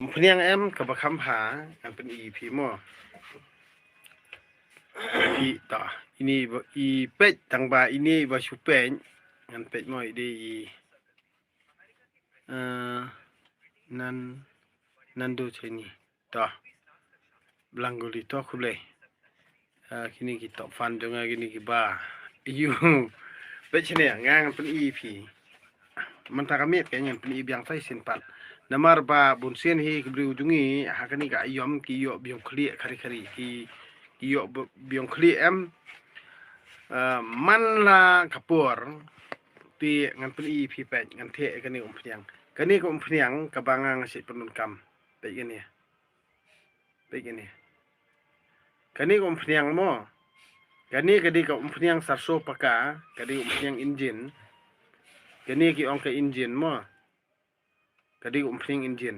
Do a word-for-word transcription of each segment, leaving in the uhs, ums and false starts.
Umphniang em kaba kham bha, ngan pyni ïa phi mo. Phi ta, ine ba i peit tang ba ine ba shu peit, ngan peit mo ide i, eh, nan, nan do chini. Ta. Blang guli to khublei. Ah, kini ki top fan jong nga kini ki ba. Yu. Peit shane nga ngan pyni ïa phi. Mynta ka miet ka ngan pyni ïa biang tai sin pat. Namar ba bun sien hi ki briew jong ngi ha kani ka aïom ki ïoh biang khlieh khari khari ki, ki ïoh b-, biang khlieh em. Ah, man la ka por te ngan pyni ïa phi peit ngan theh kani umphniang. Kani ka umphniang kaba nga nga shu pyndonkam. Peit kani. Peit kane. Kane ka umphniang mo. Kane ka dei ka umphniang sarso paka, ka dei ka umphniang injin. Kane ki ong ka injin mo. Ka dei ka umphniang injin.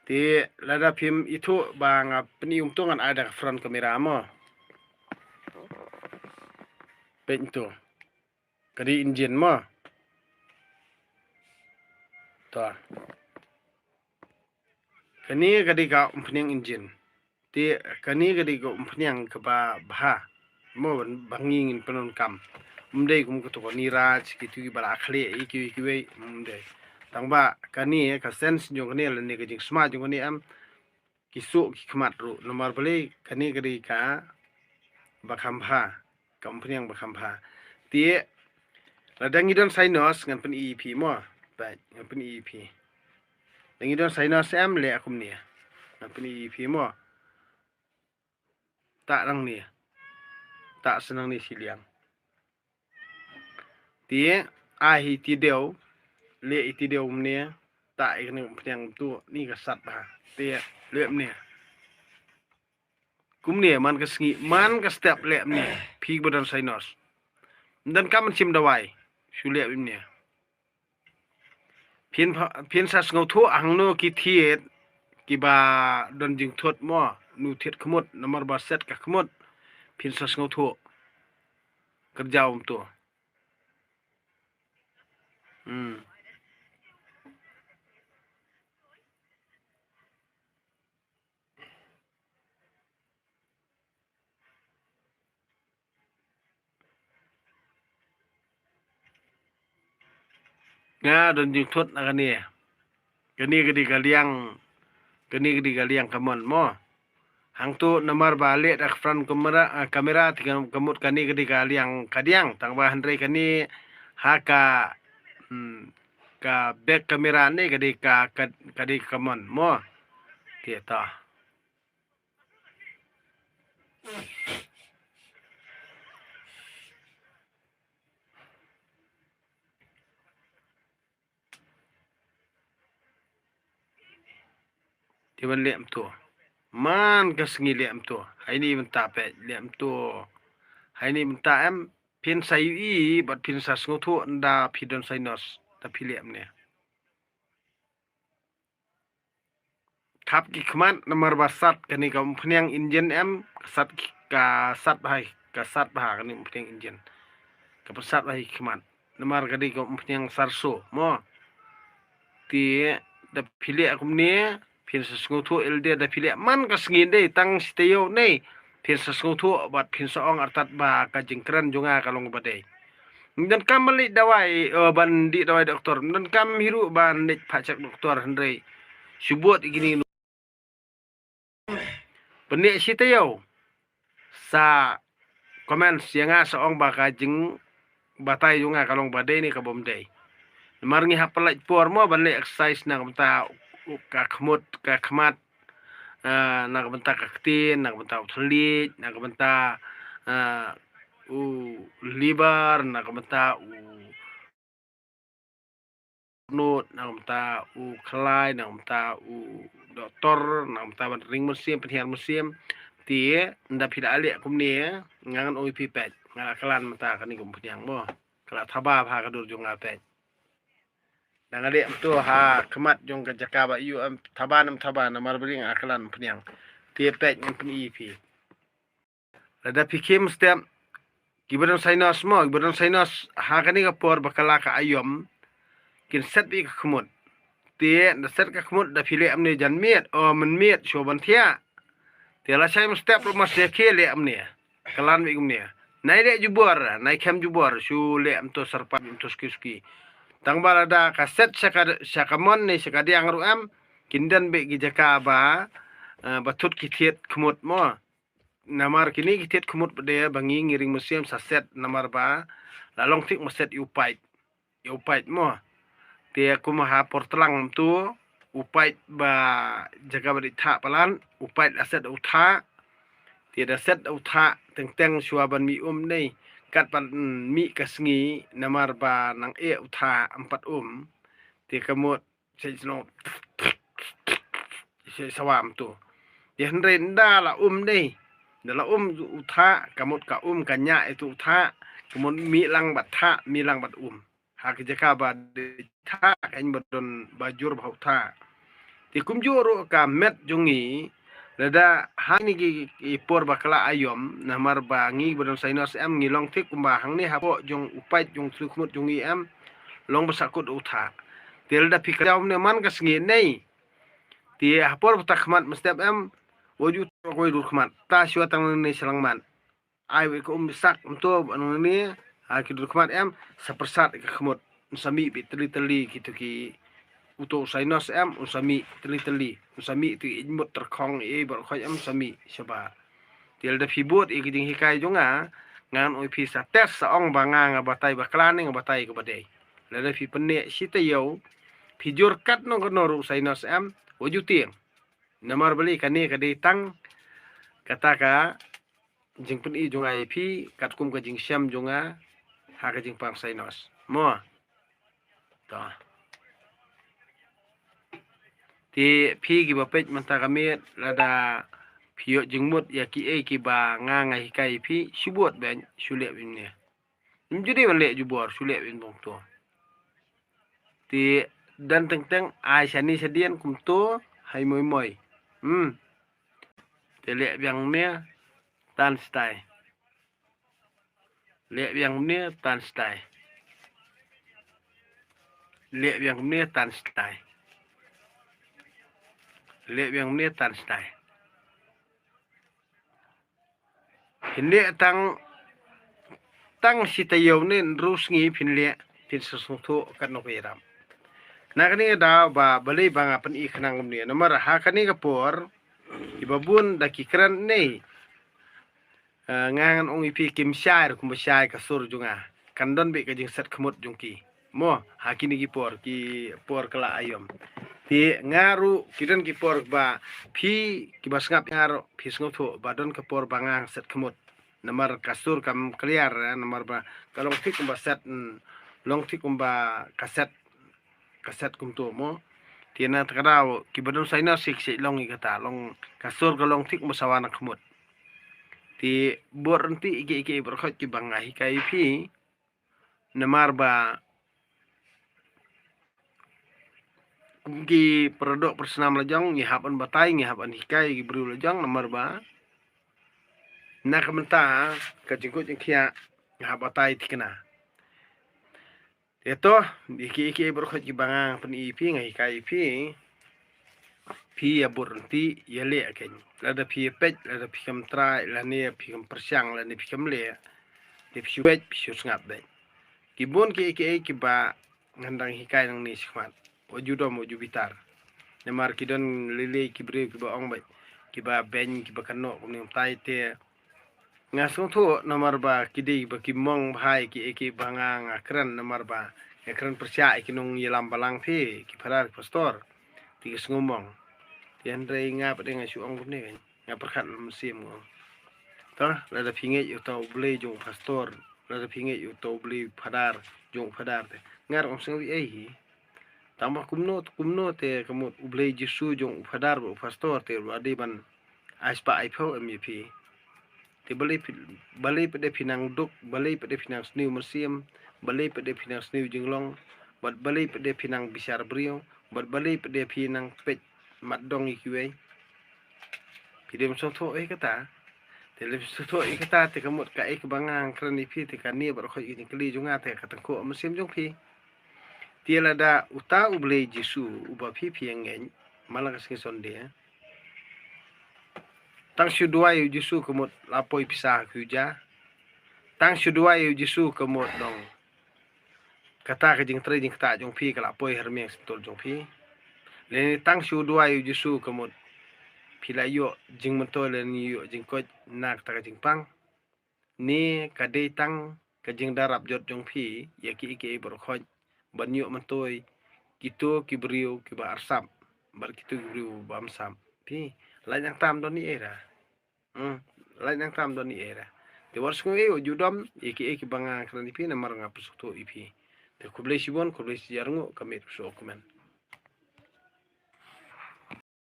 Te lada phim ithuh ba nga pyni um to ngan ai da ka front camera mo. Peit to. Ka dei injin mo. To. Kane ka dei ka umphniang injin. Te kane ka dei ka umphniang kaba bha. Mo ban, ba ngi ngin pyndonkam. Ym dei kum kato ka Niraj, kitu kiba la khlieh ïa kiwei kiwei, ym dei. Tang ba kane ka sense jong kane lane ka jingsma jong kane em, ki suh ki khmat ruh. Namar balei kane ka dei kaba kham bha. Ka umphniang ba kham bha. Te lada ngi don sinus ngan pyni ïa phi mo. Peit, ngan pyni ïa phi. Lada ngi don sinus em leh kumne. Ngan pyni ïa phi mo. Ta nangne. Ta sa nangne shiliang. Te ai hi te dei. Leh hi te dei kumne. Ta ïa kane ka umphniang to ni ka sat bha. Te leh kumne. Kumne man ka sngi, man ka step leh kumne. Phi ba don sinus. Ym donkam shim dawai. Shu leh kumne. Phin pha-, phin sa sngewthuh hangno ki thied kiba don jingthut mo, nu thied khmut, namar ba set ka khmut. Phin sa sngewthuh. Kyrjaw um to. Hmm. Nga don jingthut na kane. Kane ka dei ka liang, kane ka dei ka liang kamon mo. Hangto namar ba leh da ka front camera, ah, camera te ka mut kane ka dei ka liang kadiang tang ba hynrei kane ha ka, hmm, ka back camera ne ka dei ka, ka, ka dei kamon mo. Te ta. Te ban leh um to. Man ka sngi leh um to. Haini mynta peit leh um to. Haini mynta em phin sa ïohi bad phin sa sngewthuh ynda phi don sinus da phi leh um ne. Thap ki khmat namar ba sat kane ka umphniang injin em, ka sat ki, ka sat bha, ka sat bha kane umphniang injin. Ka pynsat bha ki khmat. Namar ka dei ka umphniang sarso mo. Te da phi leh kumne, phin sa sngewthuh ïa lade da phi leh man ka sngi dei tang shi taïew ne. Phin sa sngewthuh bad phin sa ong artat ba ka jingkren jong nga ka long ba dei. Ym donkam ban leit dawai, eh, ban dih dawai doktor. Ym donkam hi ruh ban leit phah check doktor hynrei shu bud ïa kine. Pyneh shi taïew sa comment ïa nga sa ong ba ka jingbatai jong nga ka long ba dei ne ka bym dei. Namar ngi hap pynlait por mo ban leh exercise na ka bynta u, ka khmut, ka khmat, eh, na ka bynta ka ktien, na ka bynta u thylliej, na ka bynta, eh, u liver, na ka bynta u nud, na ka bynta u khlai, na ka bynta u doktor, na ka bynta ban ring mynsiem, pynhiar mynsiem. Te ynda phi la leh kumne, nga ngan ong ïa phi peit, nga la klan mynta kane ka umphniang mo. Ka la thaba bha ka dur jong nga peit. Nang ade em to ha khmat jong ka jaka ba ïoh em thaba ne em thaba namar ba ring a klan phniang. Te peit ngan pyni ïa phi. Lada phi khim step kiba don sinus mo, kiba don sinus ha kane ka por ba ka la ka aïom kin set bha ka khmut. Te da set ka khmut da phi leh mynne jan miet, o mynmiet shuwa ban thiah. Te la shai mynstep ruh ma sdie khie leh mynne. Ka lan beit kumne. Nai leh jubor, nai khem jubor, shu leh mynto sarpat mynto suki suki. Tang ba lada ka set sha ka, sha ka mon ne sha ka diang ruh em, kin don beit ki jaka ba, eh, ba thut ki thied khmut mo. Namar kine ki thied khmut ba de ba ngi ngi ring mynsiem sa set namar ba la long thik ma set ïa u paid. Ïa u paid mo. Te kum ha por tlang mynto u paid ba jaka ba dei thah palat, u paid la set u thah. Te da set u thah teng teng shuwa ban mih um ne. Kat ban, mm, mih ka sngi namar ba nang eh u thah em pat um. Te ka mut Sei sno. Sei sawam tu. Ïa hynrei nda la um dei. Nda la um u thah, ka mut ka um ka ñiah ïa tu u thah, ka mut mih lang bad thah, mih lang bad um. Ha ki jaka ba dei thah, ka ïa ba don ba jur ba u thah. Te kumjuh ruh ka met jong ngi, lada ha kine ki, ki por ba kylla aïom, namar ba ngi ba don sinus em ngi long thik kumba hangne hapoh jong u paid jong u tnga khmut jong ngi em, long ba sahkut u thah. Te lada phi kynjaw mynne man ka sngi ne. Te ha por ba ta khmat mynstep em, wat ju trok wei dur khmat. Ta shuwa tang nangne sha langmat. Ai wei ka um bisak mynto ba nangne, ha ki dur khmat em, sa pyrsad ka khmut. Sa mih beit tylli tylli kito ki uto u sinus em, un sa mih tylli tylli. Un sa mih tu i mut tyrkhong i baroh khoit em sa mih shabar. Te lada phi bud ïa ka jinghikai jong nga, ngan ong ïa phi sa test sa ong ba nga nga batai ba khlaiñ nga batai kaba dei. Lada phi pyneh shi taïew, phi jur katno katno ruh sinus em, wat ju tieng. Namar balei kane ka dei tang kata ka jingpyni jong nga ïa phi, katkum ka jingshem jong nga, ha ka jingpang sinus. Mo. To. Te phi kiba peit mynta ka miet, lada phi ïoh jingmut ïa kiei kiba nga nga hikai ïa phi, shu bud beit, shu leh beit mynne. Ym ju dei ban leh jubor, shu leh beit mynto. Te don teng teng, ai shane shadien kumto, hai moi moi. Hmm. Te leh biang mynne, tan stai. Leh biang mynne tan stai. Leh biang mynne tan stai. Leh biang mynne tan stai. Phin leh tang, tang shi taïew ne hynriew sngi phin leh, phin sa sngewthuh katno ka ïarap. Na kane ka daw ba balei ba nga pyni khnang kumne. Namar ha kane ka por, kiba bun da ki kren ne. Eh, nga ngan ong ïa phi kim shai ruh kumba shai ka sur jong nga. Kan don beit ka jingset khmut jong ki. Mo, ha kine ki por, ki por kylla aïom. Te nga ruh, ki don ki por ba phi, kiba sngap nga ruh, phi sngewthuh ba don ka por ba nga set khmut. Namar ka sur kam clear, eh, namar ba ka long thik kumba set, mm, long thik kumba ka set ka set kumto mo. Te na kata ka daw, kiba don sinus ki sa long ïa kata, long ka sur ka long thik mo sawa na khmut. Te bud ryntih ïa kiei kiei baroh khoit kiba nga hikai ïa phi. Namar ba kum ki para doh para snam la jong, ngi hap ban batai, ngi hap ban hikai ki briew la jong, namar ba na ka mynta ka jingkut jingkhiah, ngi hap batai thikna. Te to, ïa kiei kiei baroh khoit kiba nga pyni ïa phi, nga hikai ïa phi. Phi ïa bud ryntih, ïa leh kein. Lada phi ïa peit, lada phi kam trai, lane phi kam pyrshang, lane phi kam leh. Te phi shu peit, phi shu sngap beit. Ki bun kiei kiei kiba ngan dang hikai nangne shakhmat. Wat ju dom, wat ju bitar. Namar ki don lei lei ki briew kiba ong beit, kiba beiñ, kiba kynnoh kumne kumtai te. Nga sngewthuh namar ba ki dei ba ki mong bha ïa kiei kiei ba nga nga kren namar ba nga kren pyrshah ïa ki nongïalam balang phi, ki phadar ki pastor. Te ki sngewmong. Te hynrei nga pat de nga shu ong kumne, nga pyrkhat mynsiem nga ong. To, lada phi ngeit ïa uto u Blei jong u pastor, lada phi ngeit ïa uto u Blei phadar jong u phadar te, nga ruh ngam sngew ei ei hi. Tang ba kumno kumno te ka mut u Blei Jisu jong u phadar bad u pastor te u la dei ban ai spah ai phew em ïa phi. Te balei phi, balei pat de phi nang duk, balei pat de phi nang sniew mynsiem, balei pat de phi nang sniew jinglong, bad balei pat de phi nang bishar briew, bad balei pat de phi nang peit mat dong ïa kiwei. Phi dei ban sngewthuh ïa kata. Te lada phi sngewthuh ïa kata te ka mut kaei kaba nga kren ïa phi te kane baroh khoit ki jingkylli jong nga te ka tyngkhuh mynsiem jong phi. Te lada uta U Blei Jisu uba phi phi ïa ngeit man la ka sngi Sunday, tang shu duwai ïa u Jisu ka mut la poi pisa ha ka ïuja. Tang shu duwai ïa u Jisu ka mut dong kata ka jingtrei jingktah jong phi ka la poi ha rmiang sngewthuh jong phi. Lane tang shu duwai ïa u Jisu ka mut phi la ïoh jingmyntoi lane ïoh jingkoit na kata ka jingpang. Ne ka dei tang ka jingdarap jot jong phi ïa kiei kiei baroh khoit ban ïoh myntoi kito ki briew kiba arsap bad kito ki briew ba ym sap. Phi, lait nang tam don ni era. Hmm. Lait nang tam don ni era. Te wat sngew ei u ju dom ïa kiei kiba nga kren ïa phi namar nga pynsngewthuh ïa phi. Te khublei shibun, khublei shihajar nguh, ka miet u shu kmen.